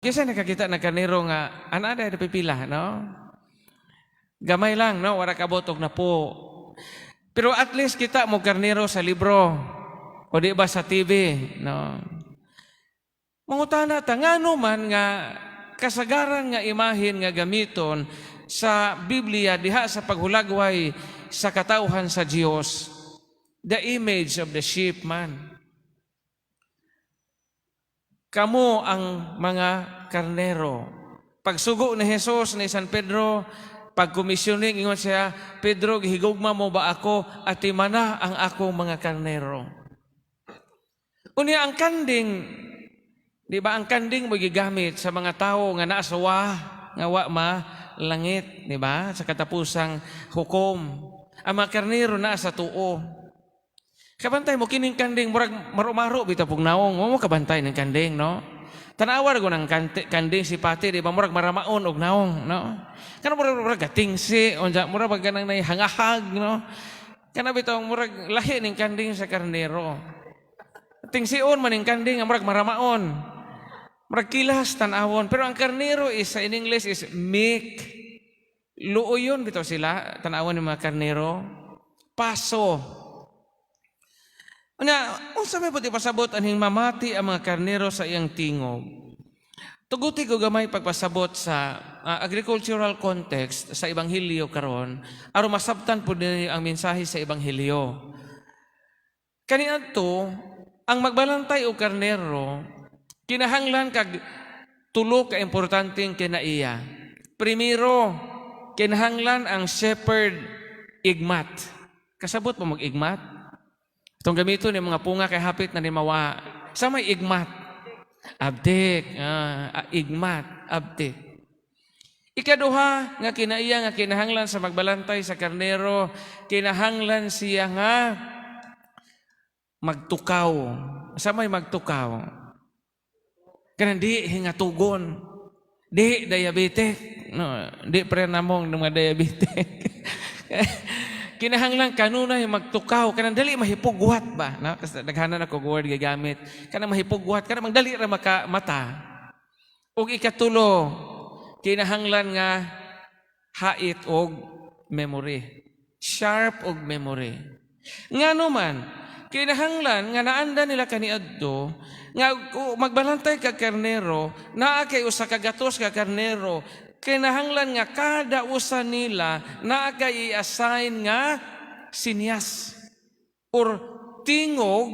Kinsa nakakita na karnero nga ana na pipila, no? Gamay lang, no? Wala kabot og napo. Pero at least kita mo karnero sa libro o di ba sa TV, no? Mangutana ta, ngano man nga kasagaran nga imahen nga gamiton sa Biblia diha sa paghulagway sa katawhan sa Dios, the image of the sheep man? Kamo ang mga karnero. Pagsugo ni Jesus ni San Pedro, pag commissioning, ingon siya, "Pedro, gihigugma mo ba ako? Atimana ang akong mga karnero." Unya ang kanding, di ba, ang kanding mo gigamit sa mga tao nga naa sa wa, nga wa ma langit, di ba? Sa katapusang hukom. Ang mga karnero naa sa tuo. Kabantay mo kining kanding, murag maro-maro bitaw pug naong, mo kabantay ng kanding, no? Tanawa ko ng kanding si Pati, di ba, murag maramaon og naong, no? Kana murag gatingsi, unsa murag pag kanang nay hangahag, no? Kana bitaw murag lahi ning kanding sa karnero. Tingsion man ning kanding nga murag maramaon. Murag kilas tan-awon, pero ang karnero is, in English is meek. Luoyon bitaw sila tan-awon ng mga karnero. Paso. Una, unsa may buot ipasabot aning mamati ang mga karnero sa iyang tingog? Tuguti ko gamay pagpasabot sa agricultural context sa ebanghelyo karon aron masabtan pud ninyo ang mensahe sa ebanghelyo. Kaniadto, ang magbalantay og karnero kinahanglan kag tulo ka importanteng kinaiya. Primero, kinahanglan ang shepherd igmat. Kasabot mo mag-igmat? Itong gamito ni mga punga kay hapit na ni mawa. Sa may igmat? Abtik, igmat, abtik. Ikaduha nga kinaiya nga kinahanglan sa magbalantay sa karnero, kinahanglan siya nga magtukaw. Sa may magtukaw? Kanang di hingatugon. Di diabetic. No, di pre namong mga diabetic. Kinahanglan kanunay magtukaw, kanang dali mahipugwat ba, no? Kasi daghanan ako word gigamit. Kanang mahipugwat, kanang dali ra maka mata. Ug ikatulo, kinahanglan nga hait og memory. Sharp og memory. Ngano man, kinahanglan nga naanda nila kaniadto nga magbalantay ka karnero, naa kay usa ka gatos ka karnero, kinahanglan nga kada usa nila naa kay i-assign nga sinyas or tingog.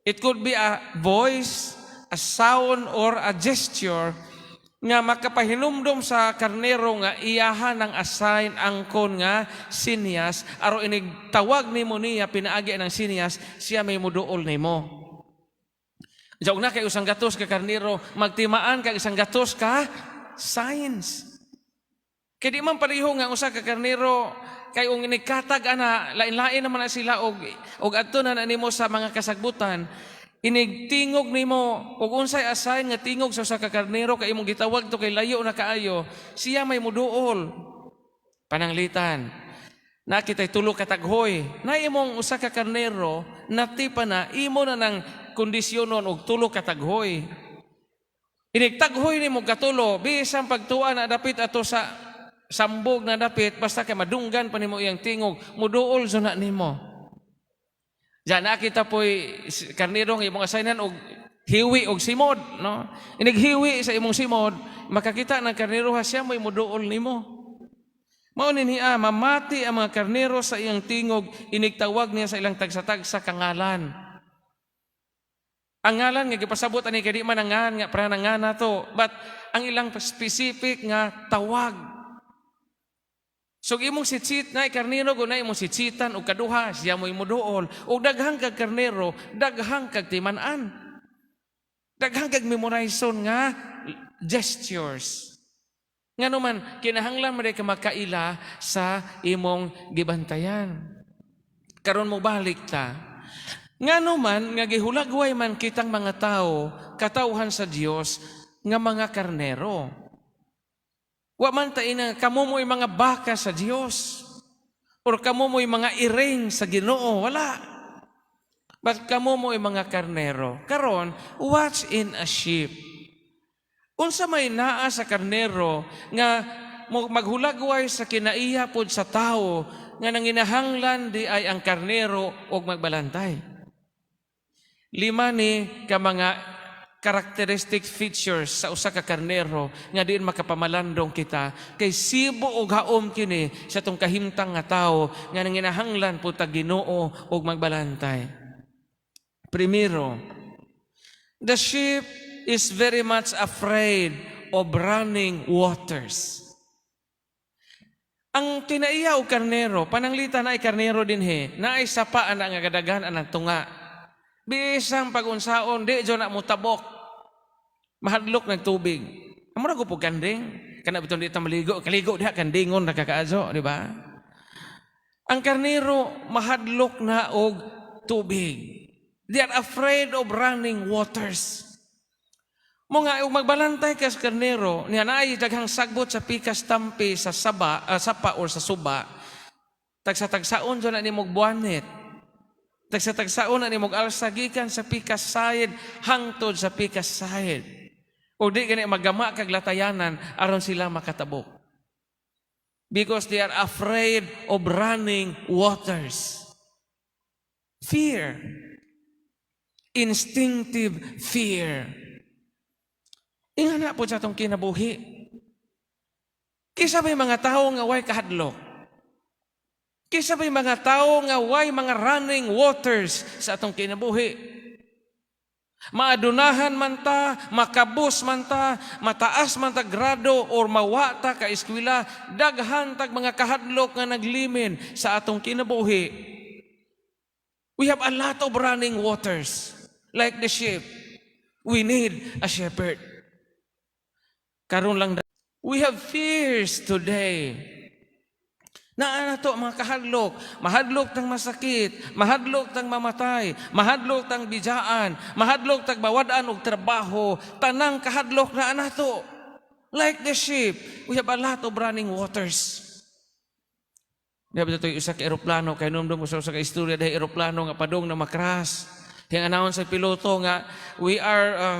It could be a voice, a sound or a gesture nga makapahinumdom sa karnero nga iyahan ang assign angkon nga sinyas, aron inig tawag nimo niya pinaagi ng sinyas, siya may muduol nimo. Diyan na kay usang gatos ka karnero, magtimaan kag isang gatos ka signs. Kay di man pareho nga usa ka karnero kay ung inikatag ana, lain-lain naman na sila og adto na nimo sa mga kasagbutan, inig tingog nimo og unsay assign nga tingog sa usa ka karnero kay imong gitawag to kay layo na kaayo, siya may muduol. Pananglitan, nakitay tulo ka taghoy na imong usa ka karnero, natipa na imo na ng kondisyonon og tulo ka taghoy. Inig taghoy nimo katulo, bisan pagtuan na dapit ato sa sambog na dapit, basta kay madunggan pa nimo iyang tingog, muduol na nimo. Diyan nakita po'y karnero nga imong assignan og hiwi og simod, no? Inig hiwi sa imong simod, makakita ng karnero ha, siya mo'y muduol nimo. Mao ni niya, mamati ang mga karnero sa iyang tingog, inigtawag niya sa ilang tagsa-tagsa kangalan. Ang ngalan nga gipasabot ani kay di man ang ngan nga para nga nato, but ang ilang specific nga tawag. So imong sitsit na karnero guna imong sitsitan og kaduha, siya mo'y muduol. Og daghang kag karnero, daghang kag timan-an. Daghang kag memorizon nga gestures. Ngano man kinahanglan man ka makaila sa imong gibantayan. Karon mo balik ta. Ngano man nga gihulagway man kitang mga tao, katawhan sa Dios nga mga karnero? Wa man ta ina kamo mo'y mga baka sa Dios or kamo mo'y mga iring sa Ginoo, wala. But kamo mo'y mga karnero. Karon, what's in a sheep? Unsa may naa sa karnero nga maghulagway sa kinaiya pod sa tawo nga nanginahanglan di ay ang karnero og magbalantay? Lima ni ka mga characteristic features sa usa ka karnero nga diin makapamalandong kita kay sibo og haom kini sa atong kahimtang nga tawo nga nanginahanglan pud tag Ginoo og magbalantay. Primero, the sheep is very much afraid of running waters. Ang kinaiya og karnero, pananglitan naay karnero dinhi, naay sapa ana nga gadagan anang tunga. Bisang pagunsaon, di jud na motabok. Mahadlok ng tubig. Amo ra ko po kanding. Kana bitong di ta maligo, kaligo diha kandingon ra kakaazo, di ba? Ang karnero mahadlok na og tubig. They are afraid of running waters. Mao nga ug magbalantay ka sa karnero, niya naay daghang sagbot sa pikas tampi sa saba, sapa or sa suba. Tagsa-tagsaon jud na nimog buanit. Tagsa-tagsaon na nimog alsa gikan sa pikas sayid hangtod sa pikas sayid. O di gani magama kag latayanan aron sila makatabok. Because they are afraid of running waters. Fear. Instinctive fear. Ingana po sa atong kinabuhi. Kinsa may mga tao nga way kahadlok? Kinsa may mga tao nga way mga running waters sa atong kinabuhi? Maadunahan man ta, makabus man ta, mataas man ta grado or mawa ta ka eskwela, daghan tag mga kahadlok nga naglimin sa atong kinabuhi. We have a lot of running waters. Like the sheep. We need a shepherd. Karon lang, we have fears today. Naa na to mga kahadlok, mahadlok tang masakit, mahadlok tang mamatay, mahadlok tang bijaan, mahadlok tang mawad-an og trabaho, tanang kahadlok naa nato. Like the sheep, we have a lot of running waters. Di ba ito isa ka eroplano, kay numdum ko sa usa ka istorya dahil eroplano nga padong na makras. Yang announce sa piloto nga, "We are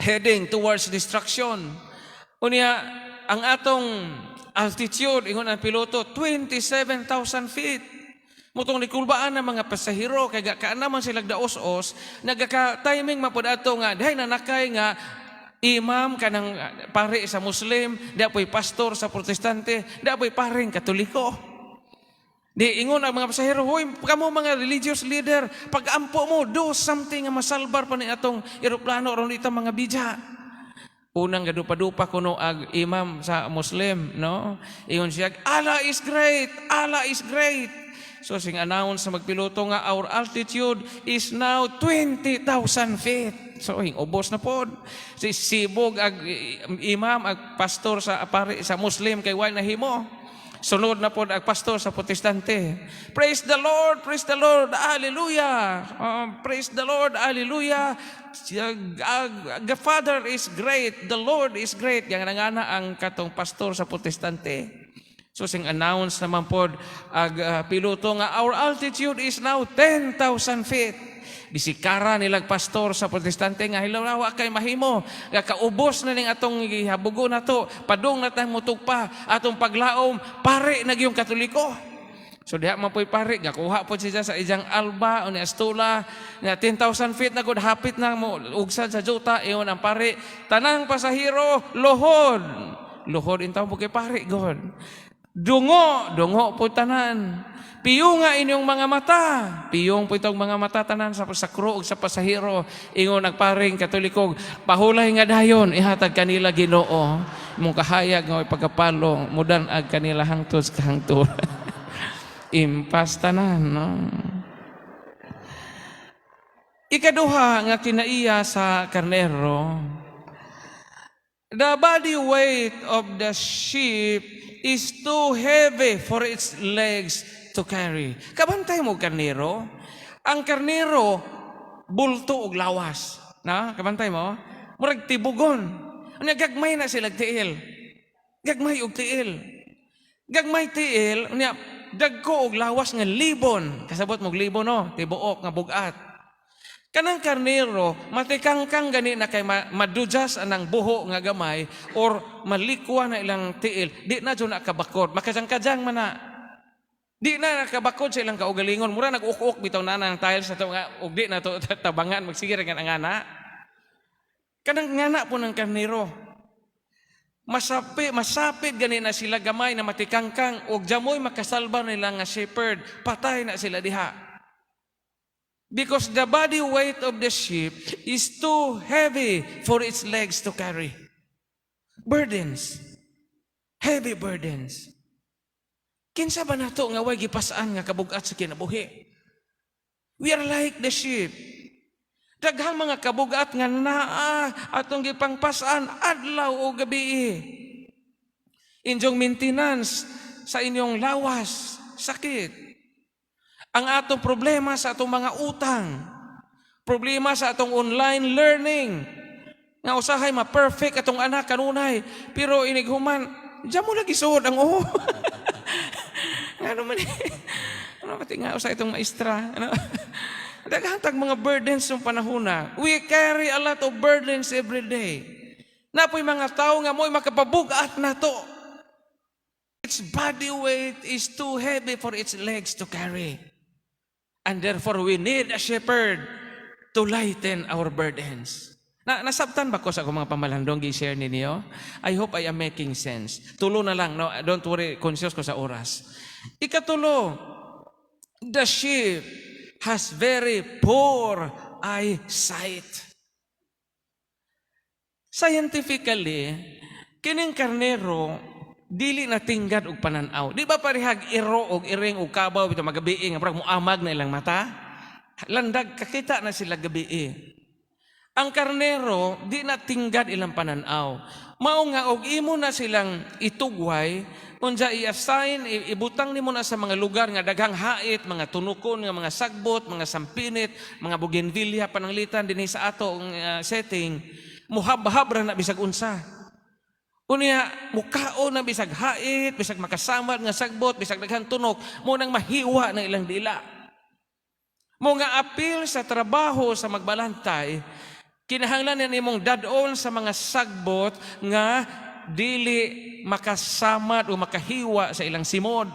heading towards destruction." Unya, ang atong altitude, ingon ang piloto, 27,000 feet. Mao tong nikulbaan ng mga pasahero, kay kaan naman sila daos-os, nagaka-timing mapud ato nga, dahil nanakay nga imam kanang pare sa Muslim, di po'y pastor sa Protestante, di po'y paring Katoliko. Di ingon ang mga pasahero, "Hoy, kamo mga religious leader, pag-ampo mo, do something nga masalbar pa ni atong eroplano aron ita mga bija." Unang gadupa-dupa kuno ag imam sa Muslim, no? Ingon siya, "Allah is great, Allah is great." So sing announce sa magpiloto nga our altitude is now 20,000 feet. So ing ubos na pod. Si sibog ag imam ag pastor sa pare sa Muslim kay way nahimo. Sunod na pod ang pastor sa Protestante. "Praise the Lord, praise the Lord, hallelujah. Praise the Lord, hallelujah. The Father is great, the Lord is great." Yang nangana ang katong pastor sa Protestante. So sing announce naman pod ag piloto nga our altitude is now 10,000 feet. Bisikara nilag pastor sa Protestante nga hilaw wa kay mahimo. Nga kaubos na ning atong gihabugo na to, padung na tayong mutugpa, atong paglaom, pare na gyung Katoliko. So diha man po'y pare, gakuha po siya sa iyang alba o ni astula, nga 10,000 feet na gud, hapit na mo ugsad sa juta, ingon ang pare, "Tanang pasahero, luhod." Luhod intaw po kay pare, god. Dungo, dungo po tanan. "Piyunga inyong mga mata." Piyong po itong mga mata tanan sa crew ug sa pasahero. Ingon nagparing Katoliko, "Pahulay nga dayon, ihatag kanila Ginoo. Imong kahayag nga may pagkapalong, mudan-ag kanila hangtod sa kahangturan." Impas tanan, no? Ikaduha nga kinaiya sa karnero, the body weight of the sheep is too heavy for its legs to carry. Kabantay mo karnero? Ang karnero, bulto og lawas. Na, kabantay mo? Murag tibugon. Ano, gagmay na sila tiil. Gagmay og tiil. Gagmay tiil, unya, dagko og lawas nga libon. Kasabot mo og libon, no? Tibuok nga bugat. Kanang karnero, matikangkang gani na kay madujas anang buho nga gamay or malikwa na ilang tiil, di na jud nakabakod. Makajang-kajang man na. Di na nakabakod sa ilang kaugalingon. Mura nag-uk-uk bitaw na ng tiles sa to nga ug di na to tabangan, magsige ra ang ana. Kanang ngana po ng karnero. Masapit gani na sila gamay na matikangkang og jamoy makasalba nila nga shepherd, patay na sila diha. Because the body weight of the sheep is too heavy for its legs to carry. Burdens. Heavy burdens. Kinsa ba nato nga way gipas-an nga kabugat sa kinabuhi? We are like the sheep. Daghang mga kabugat nga naa atong gipangpas-an adlaw o gabi. Inyong maintenance sa inyong lawas, sakit. Ang atong problema sa atong mga utang, problema sa atong online learning, nga usahay ma-perfect atong anak kanunay, pero inighuman, diyan mo lagi suod ang uho. Ano man eh? Ano pati nga usa itong maestra? Ano? Daghan tag mga burdens ng panahona. We carry a lot of burdens every day. Naa poy mga tao nga mo'y makapabugat na to. Its body weight is too heavy for its legs to carry. And therefore, we need a shepherd to lighten our burdens. Na nasabtan ba ko sa akong mga pamalandong gi-share ninyo? I hope I am making sense. Tulo na lang, no? Don't worry, conscious ko sa oras. Ikatulo, the sheep has very poor eyesight. Scientifically, kining karnero dili na tingad og pananaw. Di ba parehag iro og iring og kabaw bitaw magabii nga parang muamag na ilang mata? Landag kakita na sila gabii. Ang karnero di na tingad ilang pananaw. Mao nga og imo na silang itugway, unsa i-assign, ibutang nimo na sa mga lugar nga daghang hait, mga tunukon nga mga sagbot, mga sampinit, mga bougainvillea pananglitan dinhi sa ato setting, muhabhab ra na bisag unsa. Unya, mukaon na bisag hait, bisag makasamad nga sagbot, bisag daghang tunok, mo nang mahiwa ng ilang dila. Mo nga apil sa trabaho sa magbalantay, kinahanglan na nimong dad-on sa mga sagbot nga dili makasamad o makahiwa sa ilang simod.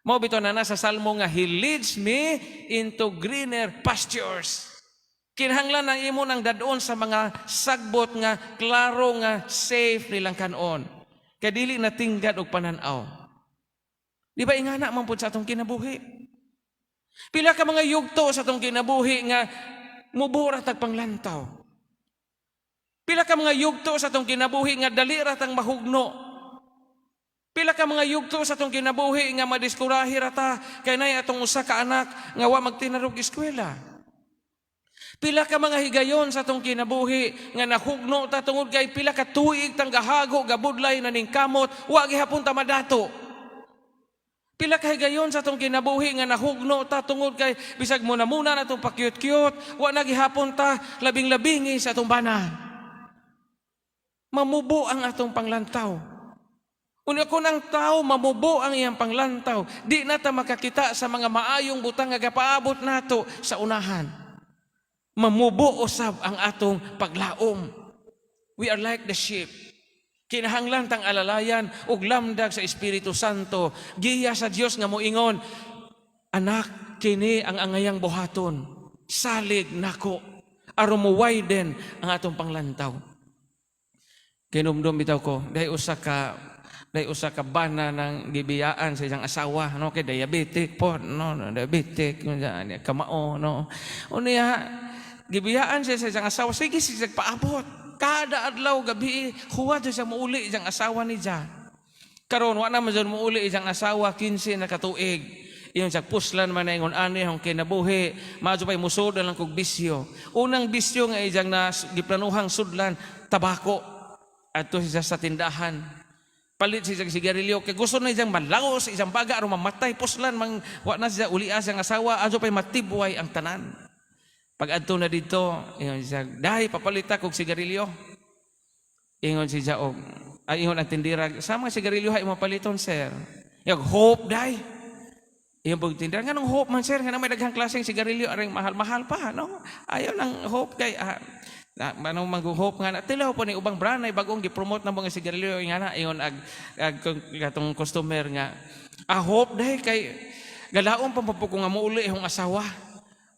Mao bitaw na nasa Salmo nga, "He leads me into greener pastures." Kinahanglan ang imo nang dad-on sa mga sagbot nga klaro nga safe nilang kanon. Kay dili na tingad og pananaw. Di ba ingana man pud sa atong kinabuhi? Pila ka mga yugto sa atong kinabuhi nga mubura tag panglantaw. Pila ka mga yugto sa atong kinabuhi nga dali ra tang mahugno. Pila ka mga yugto sa atong kinabuhi nga madiskurahi ra ta kay nay atong usa ka anak nga wa magtinarog eskwela. Pila ka mga higayon sa atong kinabuhi nga nahugno ta tungod kay pila ka tuig tang gahago, gabudlay, naningkamot, wa gihapon ta madato. Pila ka higayon sa atong kinabuhi nga nahugno ta tungod kay bisag muna muna na atong pakyut-kyut, wa na gihapon ta labing-labingi sa atong bana. Mamubo ang atong panglantaw. Unya kung ang tao mamubo ang iyang panglantaw, di na ta makakita sa mga maayong butang nga gapaabot nato sa unahan. Mamubo usab ang atong paglaom. We are like the sheep. Kinahanglan tang alalayan ug lamdag sa Espiritu Santo. Giya sa Dios nga moingon, "Anak, kini ang angayang buhaton. Salig nako aron mo widen ang atong panglantaw." Kinumdum bitaw ko, dahil usa ka bana ng gibiyaan sa iyang asawa, no, kay diabetic po, no, diabetic, kamao, no. Unya, gibiyaan siya sa iyang asawa, sige siya paabot. Kada adlaw gabi, huwad siya muuli iyang asawa ni niya. Karon wa na man jud muuli iyang asawa 15 na katuig. Ingon siya, "Puslan man na ingon ani ang kinabuhi, maadyo pa'y musod na lang kog bisyo." Unang bisyo nga iyang na giplanuhang sudlan, tabako. Adto siya sa tindahan. Palit siya sigarilyo kay gusto na iyang manlaos sa isang baga aron mamatay, puslan mang wa na siya ulia siyang asawa, adyo pa'y matibway ang tanan. Pag adto na dito, ingon siya, "Dahi, papalita kog sigarilyo." Ingon siya og ay ingon ang tindira, "Sa mga sigarilyo hay mo paliton, sir?" Yung hope, day. Iyang pagtindera, "Nganong Hope man, sir? Nga may daghang klaseng sigarilyo, aring mahal-mahal pa, no? Ayaw ng Hope kay, na, manong mag-Hope nga na, tilaw po ni ubang brand ay bagong gipromote ng mga sigarilyo," nga na, ingon ag katong customer nga, "Ah, Hope dahil kay galaom pa po ko nga muuli akong asawa.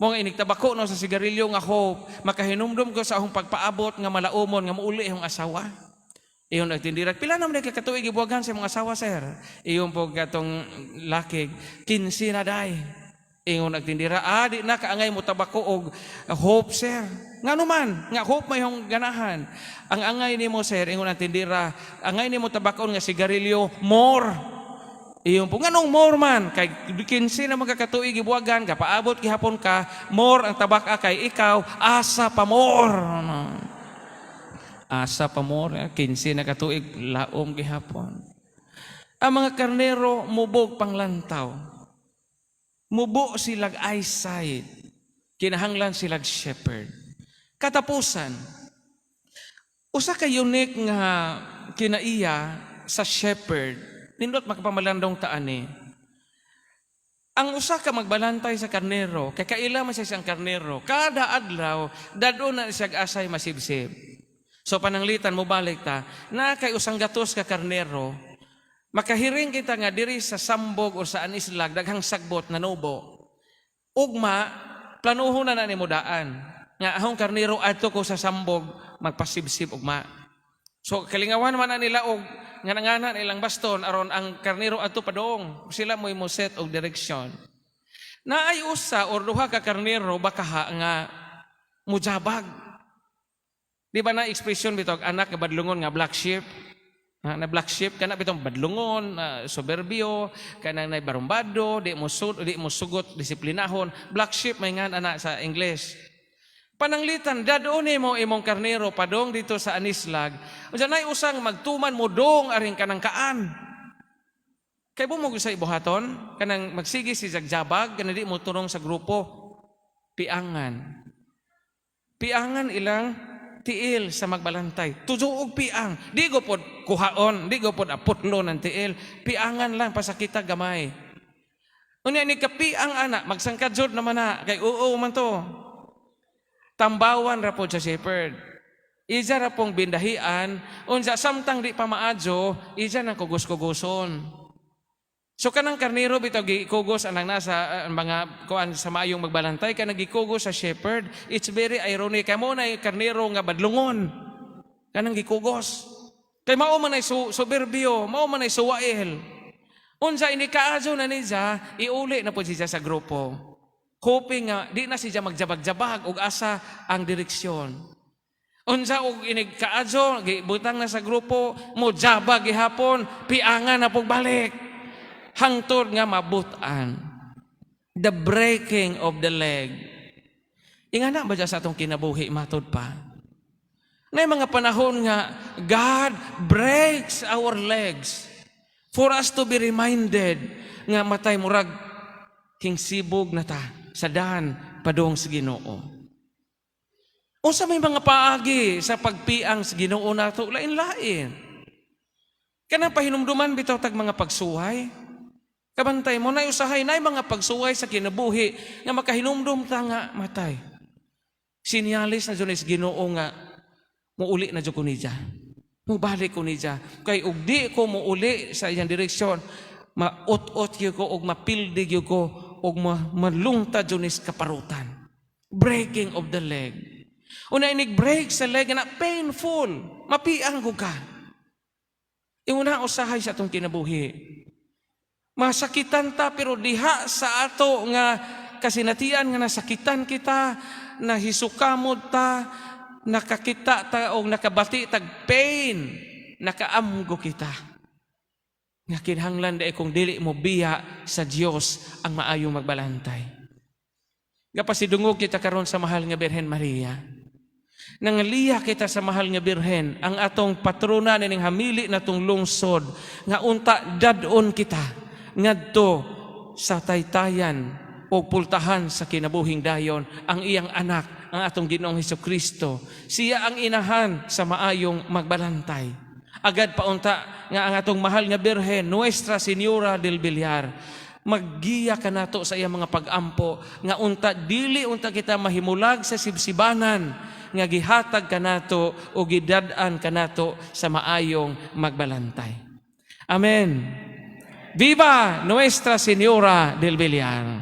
Mo nga inigtabako no sa sigarilyo nga Hope, makahinumdum ko sa akong pagpaabot nga malaumon nga muuli akong asawa." Iyon nagtindira, "Pila naman ka katuig gibuwagan sa imong asawa, sir?" Iyon po katong laki, "15 na day." Ingon nagtindira, "Ah, di na kaangay mo tabako og Hope, sir. Ngano man, nga Hope may hong ganahan?" "Ang angay nimo, sir," ingon ang tindira, "angay nimo tabakon nga sigarilyo, More." Iyon po, "Nganong More man?" "Kay 15 na magkakatuig gibuwagan, kapaabot gihapon ka, more ang tabaka kay ikaw, asa pa more." Ano? Asa pa more, 15 na katuig, laom gihapon. Ang mga karnero mubog panglantaw. Mubo silag eyesight. Kinahanglan silag shepherd. Katapusan, usa ka unique nga kinaiya sa shepherd, nindot makapamalandong taani. Ang usa ka magbalantay sa karnero, kay kaila man siya siyang karnero, kada adlaw, dad-on na siya asay masibsib. So pananglitan mo balik ta, na kay 100 ka karnero, makahiring kita nga diri sa sambog o sa anislag, daghang sagbot na nubo. Ugma, planuhon na na nimo daan. Nga ahong karnero, adto ko sa sambog, magpasibsib ugma. So kalingawan man na nila og nga na ilang baston aron ang karnero adto padong. Sila mo'y mo set og direksyon. Naay usa or duha ka karnero bakaha nga mujabag. Di ba na ekspresyon bitaw anak nga badlungon nga black sheep? Ha, na black sheep kana bitong badlungon, soberbyo, kanang nay barumbado, di mo sugot disiplinahon. Black sheep may ngan ana sa English. Pananglitan dad-on mo imong karnero padong dito sa anislag. Unsa nay usang magtuman mo dong aring kanang kaan. Kay mo sa ibuhaton kanang magsige si jagjabag kanang di mo turong sa grupo, piangan. Piangan ilang tiil sa magbalantay. Tuzo og piang. Di go pod kuhaon, di go pod aputlo ng tiil. Piangan lang pasakita gamay. Unya ni kapiang ana, magsangkad jud naman na kay oo man to. Tambawan ra pod sa shepherd. Ija ra pong bindahian, unsa samtang di pa maadyo, ija nang kugos-kugoson. So kanang karnero bitaw gikugos anang nasa mga kuan sa maayong magbalantay kanang gikugos sa shepherd. It's very ironic kay mo na karnero nga badlungon kanang gikugos. Kay mao man ay soberbyo, mao man ay suwail. Unsa ini kaadyo na niya, iuli na po siya sa grupo. Hoping nga di na siya magjabag-jabag og asa ang direksyon. Unsa og inig kaadyo, gibutang na sa grupo, mo jabag gihapon, piangan na pog balik. Hangtod nga mabutan. The breaking of the leg. Ingana ba dya sa atong kinabuhi matod pa? Na mga panahon nga God breaks our legs for us to be reminded nga matay, murag hingsibog na ta sa daan padung sa Ginoo. Unsa may mga paagi sa pagpiang sa Ginoo nato? Lain-lain. Kanang pahinumduman bitaw tag mga pagsuway. Kabantay mo na usahay na mga pagsuway sa kinabuhi nga makahinumdum ta nga matay. Sinyalis na jud is Ginoo nga muuli na jud ko niya. Mubalik ko niya. Kay ug di ko muuli sa iyang direksyon, maut-ot gyud ko og mapildi gyud ko og malungtad jud nis kaparutan. Breaking of the leg. Una inig break sa leg na painful, mapiang ko ka. Iuna usahay sa atong kinabuhi. Masakitan ta pero diha sa ato nga kasinatian nga nasakitan kita, nahisukamod ta, nakakita ta o nakabati tag pain, nakaamgo kita. Nga kinahanglan dai kung dili mo biya sa Dios ang maayong magbalantay. Gapasidungog kita karon sa mahal nga Birhen Maria. Nangaliya kita sa mahal nga Birhen, ang atong patrona nining hamili na tong lungsod, nga unta dad-on kita ngadto sa taytayan o pultahan sa kinabuhing dayon, ang iyang anak, ang atong Ginoong Hesus Kristo. Siya ang inahan sa maayong magbalantay. Agad paunta nga ang atong mahal nga Birhen, Nuestra Señora del Villar. Maggiya kanato sa iyang mga pag-ampo nga unta dili unta kita mahimulag sa sibsibanan nga gihatag kanato o gidad-an kanato sa maayong magbalantay. Amen. Viva Nuestra Señora del Villar.